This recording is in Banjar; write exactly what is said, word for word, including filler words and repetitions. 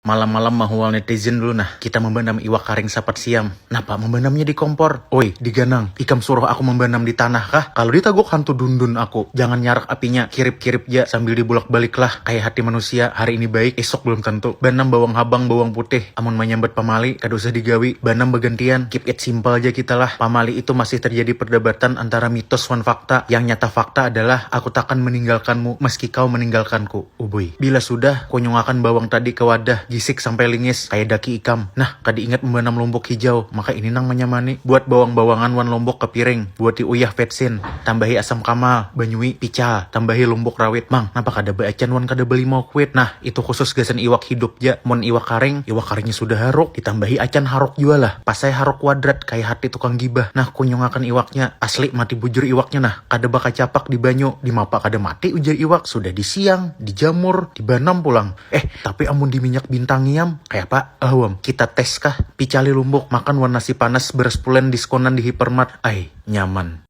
Malam-malam mahual netizen dulu nah. Kita membenam iwak karing sapat siam. Napa membenamnya di kompor? Oi, diganang. Ikam suruh aku membenam di tanah kah? Kalau ditaguk hantu dundun aku. Jangan nyarak apinya, kirip-kirip ja sambil dibulak-balik lah. Kayak hati manusia, hari ini baik, esok belum tentu. Banam bawang habang, bawang putih. Amun manyambat pamali, kada usah digawi. Banam bagantian. Keep it simple aja kita lah. Pamali itu masih terjadi perdebatan antara mitos wan fakta. Yang nyata fakta adalah aku takkan meninggalkanmu meski kau meninggalkanku. Ubui. Bila sudah, kunyungakan bawang tadi ke wadah, gisik sampai lingis, kayak daki ikam. Nah, kada ingat membanam lombok hijau, maka ini nang menyamani. Buat bawang-bawangan wan lombok ke piring, buati uyah vetsin, tambahi asam kamal, banyui, pical, tambahi lombok rawit. Mang, napa kada baacan wan kada beli mau kuit? Nah, itu khusus gasan iwak hidup ja. Mun iwak karing, iwak karingnya sudah haruk, ditambahi acan haruk jua lah. Pasai haruk kuadrat, kayak hati tukang gibah. Nah, kunyungakan iwaknya, asli mati bujur iwaknya nah. Kada bakacapak di banyu, dimapa kada mati ujar iwak, sudah disiang, dijamur, dibanam pulang. Eh, tapi amun di minyak bintang ngiam, kayapa? Awam, kita tes kah? Picali lumbuk, makan wan nasi panas, beras pulen diskonan di Hypermart. Ai, nyaman.